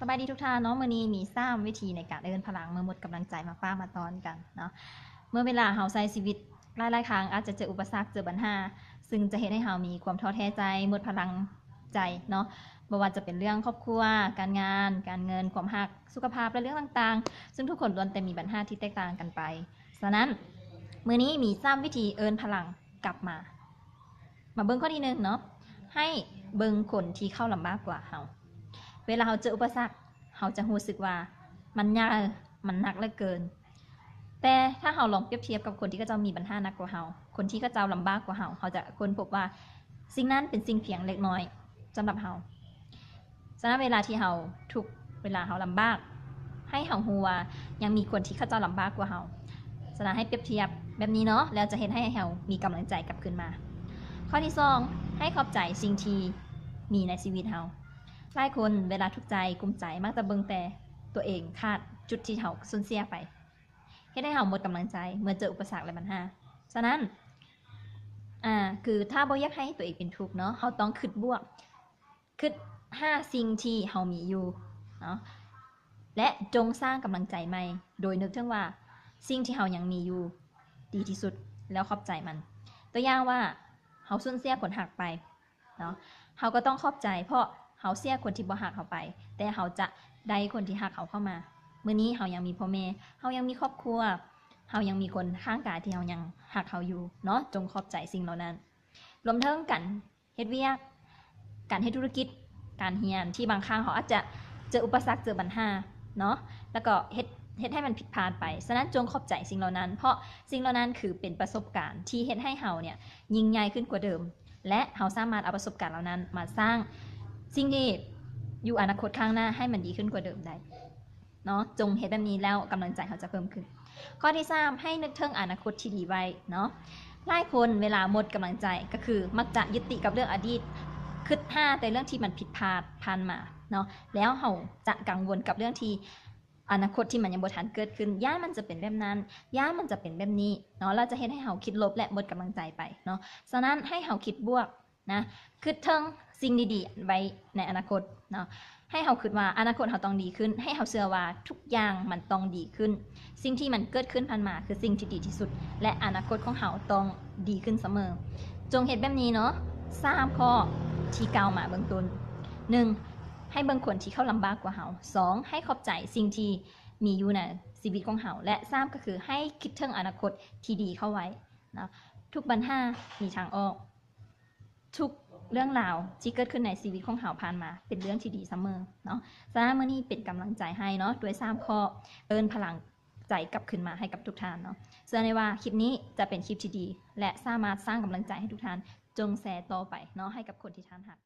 ສະບາຍດີທຸກທ່ານເນາະ, ມື້ນີ້ມີສາມວິທີໃນການເອີ້ນພະລັງເມື່ອໝົດກຳລັງໃຈມາຝາກມາຕ້ອນກັນເນາະ. ເມື່ອເວລາເຮົາໃຊ້ຊີວິດ ຫຼາຍໆຄັ້ງອາດຈະເຈີອຸປະສັກ ເຈີບັນຫາ ຊຶ່ງຈະເຮັດໃຫ້ເຮົາມີຄວາມທໍ້ແທ້ໃຈ, ໝົດພະລັງໃຈເນາະ, ບໍ່ວ່າຈະເປັນເລື່ອງຄອບຄົວ, ການງານ, ການເງິນ, ຄວາມຮັກ, ສຸຂະພາບ ແລະ ເລື່ອງຕ່າງໆ, ຊຶ່ງທຸກຄົນລ້ວນແຕ່ມີບັນຫາທີ່ແຕກຕ່າງກັນໄປ. ສະນັ້ນ ມື້ນີ້ມີສາມວິທີເອີ້ນພະລັງກັບມາ. ມາເບິ່ງຂໍ້ທີໜຶ່ງເນາະ, ໃຫ້ເບິ່ງຄົນທີ່ເຂົາລຳບາກກວ່າເຮົາ. ເວລາເຮົາເຈີອຸປະສັກ ເຮົາຈະຮູ້ສຶກວ່າມັນໃຫຍ່ ມັນໜັກເຫຼືອເກີນ. ແຕ່ຖ້າເຮົາລອງປຽບທຽບກັບຄົນທີ່ເຂົາເຈົ້າມີບັນຫາໜັກກວ່າເຮົາ, ຄົນທີ່ເຂົາເຈົ້າລຳບາກກວ່າເຮົາ, ເຮົາຈະຄົ້ນພົບວ່າສິ່ງນັ້ນເປັນສິ່ງພຽງເລັກນ້ອຍສຳລັບເຮົາ. ສະນັ້ນເວລາທີ່ເຮົາທຸກ, ເວລາເຮົາລຳບາກ, ໃຫ້ເຮົາຮູ້ວ່າຍັງມີຄົນທີ່ເຂົາເຈົ້າລຳບາກກວ່າເຮົາ. ສະນັ້ນໃຫ້ປຽບທຽບແບບນີ້ເນາະ, ແລ້ວຈະເຮັດໃຫ້ເຮົາມີກຳລັງໃຈກັບຄືນມາ. ຂໍ້ທີສອງ ໃຫ້ຂອບໃຈສິ່ງທີ່ມີໃນຊີວິດເຮົາ. ຫຼາຍຄົນເວລາທຸກໃຈ, ກຸ້ມໃຈ, ມັກຈະເບິ່ງແຕ່ຕົວເອງ, ຂາດຈຸດທີ່ເຮົາສູນເສຍໄປ, ເຮັດໃຫ້ເຮົາໝົດກຳລັງໃຈເມື່ອເຈີອຸປະສັກ ແລະ ບັນຫາ. ສະນັ້ນ ອາ ຄືຖ້າບໍ່ຢາກໃຫ້ຕົວເອງເປັນທຸກເນາະ, ເຮົາຕ້ອງຄິດບວກ, ຄິດຫາສິ່ງທີ່ເຮົາມີຢູ່ເນາະ ແລະ ຈົ່ງສ້າງກຳລັງໃຈໃໝ່ ໂດຍນຶກເຖິງວ່າສິ່ງທີ່ເຮົາຍັງມີຢູ່ດີທີ່ສຸດ ແລ້ວຂອບໃຈມັນ. ຕົວຢ່າງວ່າ ເຮົາສູນເສຍຄົນຮັກໄປເນາະ, ເຮົາກໍຕ້ອງຂອບໃຈ ເພາະເຮົາເສຍຄົນທີ່ບໍ່ຮັກເຮົາໄປ, ແຕ່ເຮົາຈະໄດ້ຄົນທີ່ຮັກເຮົາເຂົ້າມາ. ມື້ນີ້ເຮົາຍັງມີພໍ່ແມ່, ເຮົາຍັງມີຄອບຄົວ, ເຮົາຍັງມີຄົນຂ້າງກາຍທີ່ເຮົາຍັງຮັກເຮົາຢູ່ເນາະ, ຈົ່ງຂອບໃຈສິ່ງເຫຼົ່ານັ້ນ. ລວມເຖິງການເຮັດວຽກ, ການເຮັດທຸລະກິດ, ການຮຽນ ທີ່ບາງຄັ້ງເຮົາອາດຈະເຈີອຸປະສັກ, ເຈີບັນຫາເນາະ, ແລ້ວກໍເຮັດ, ເຮັດໃຫ້ມັນຜິດພາດໄປ. ສະນັ້ນຈົ່ງຂອບໃຈສິ່ງເຫຼົ່ານັ້ນ, ເພາະສິ່ງເຫຼົ່ານັ້ນຄືເປັນປະສົບການທີ່ເຮັດໃຫ້ເຮົາເນ່ຍຍິ່ງໃຫຍ່ຂຶ້ນກວ່າເດີມ ແລະ ເຮົາສາມາດເອົາປະສົບການເຫຼົ່ານັ້ນມາສ້າງສິ່ງທີ່ຢູ່ອະນາຄົດຂ້າງໜ້າໃຫ້ມັນດີຂຶ້ນກວ່າເດີມໄດ້ເນາະ. ຈົ່ງເຮັດແບບນີ້ແລ້ວກຳລັງໃຈເຮົາຈະເພີ່ມຂຶ້ນ. ຂໍ້ທີສາມ ໃຫ້ນຶກເຖິງອະນາຄົດທີ່ດີໄວ້ເນາະ. ຫຼາຍຄົນເວລາໝົດກຳລັງໃຈ ກໍຄືມັກຈະຍຶດຕິກັບເລື່ອງອະດີດ, ຄິດຫາແຕ່ເລື່ອງທີ່ມັນຜິດພາດຜ່ານມາເນາະ, ແລ້ວເຮົາຈະກັງວົນກັບເລື່ອງທີ່ ອະນາຄົດທີ່ມັນຍັງບໍ່ທັນເກີດຂຶ້ນ, ຢ້ານມັນຈະເປັນແບບນັ້ນ, ຢ້ານມັນຈະເປັນແບບນີ້ເນາະ, ແລ້ວຈະເຮັດໃຫ້ເຮົາຄິດລົບ ແລະ ໝົດກຳລັງໃຈໄປເນາະ. ສະນັ້ນໃຫ້ເຮົາຄິດບວກນະ, ຄິດເຖິງສິ່ງດີໆໄວ້ໃນອະນາຄົດເນາະ. ໃຫ້ເຮົາຄິດວ່າອະນາຄົດເຮົາຕ້ອງດີຂຶ້ນ, ໃຫ້ເຮົາເຊື່ອວ່າທຸກຢ່າງມັນຕ້ອງດີຂຶ້ນ. ສິ່ງທີ່ມັນເກີດຂຶ້ນຜ່ານມາຄືສິ່ງທີ່ດີທີ່ສຸດ ແລະ ອະນາຄົດຂອງເຮົາຕ້ອງດີຂຶ້ນສະເໝີ. ຈົ່ງເຮັດແບບນີ້ເນາະ, ສາມຂໍ້ທີ່ກ່າວມາເບື້ອງຕົ້ນ. ໜຶ່ງ ໃຫ້ເບິ່ງຄົນທີ່ເຂົາລຳບາກກວ່າເຮົາ. ສອງ ໃຫ້ຂອບໃຈສິ່ງທີ່ມີຢູ່ໃນຊີວິດຂອງເຮົາ ແລະ ສາມ ກໍຄືໃຫ້ຄິດເຖິງອະນາຄົດທີ່ດີເຂົ້າໄວ້ເນາະ. ທຸກບັນຫາມີທາງອອກ, ທຸກເລື່ອງລາວທີ່ເກີດຂຶ້ນໃນຊີວິດຂອງເຮົາຜ່ານມາເປັນເລື່ອງທີ່ດີສະເໝີເນາະ. ສະນັ້ນມື້ນີ້ເປັນກຳລັງໃຈໃຫ້ເນາະ ດ້ວຍສາມຂໍ້ ເອີ້ນພະລັງໃຈກັບຄືນມາໃຫ້ກັບທຸກທ່ານເນາະ. ເຊື່ອແນ່ວ່າຄລິບນີ້ຈະເປັນຄລິບທີ່ດີ ແລະ ສາມາດສ້າງກຳລັງໃຈໃຫ້ທຸກທ່ານ. ຈົ່ງແຊຕໍ່ໄປເນາະ ໃຫ້ກັບຄົນທີ່ທ່ານຮັກ.